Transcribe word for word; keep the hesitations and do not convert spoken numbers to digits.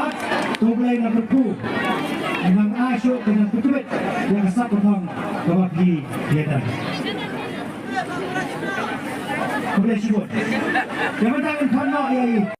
Art, to Blei nang kyrkhu, nang ai shuh, nang kyrkhu ïa ka sap ka thong kaba phi ïa ka. Khublei shibun. Ïa mynta ngan khot noh ïa i.